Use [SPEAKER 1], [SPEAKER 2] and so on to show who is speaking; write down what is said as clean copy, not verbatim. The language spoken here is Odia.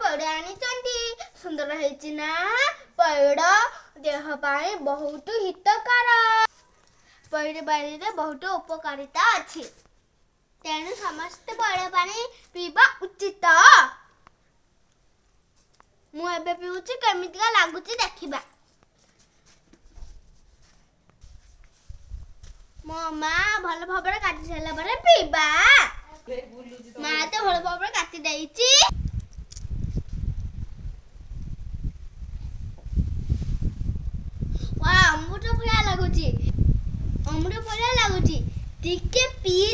[SPEAKER 1] ପଇଡ଼ ଆଣିଛନ୍ତି। ସୁନ୍ଦର ହେଇଛି ନା? ପଇଡ଼ ଦେହ ପାଇଁ ବହୁତ ହିତକର। ପଇଡ଼ ପାଣିରେ ବହୁତ ଉପକାରିତା ଅଛି, ତେଣୁ ସମସ୍ତେ ପଇଡ଼ ପାଣି ପିଇବା ଉଚିତ। ମୁଁ ଏବେ ପିଉଛି, କେମିତିକା ଲାଗୁଛି ଦେଖିବା। ମୋ ମା ଭଲ ଭାବରେ କାଟି ସାରିଲା ପରେ ପିଇବା। ମା ତ ଭଲ ଭାବରେ କାଟି ଦେଇଛି। ଅମୃତ ଭଳିଆ ଲାଗୁଛି, ଅମୃତ ଭଳିଆ ଲାଗୁଛି। ଟିକେ ପିଇ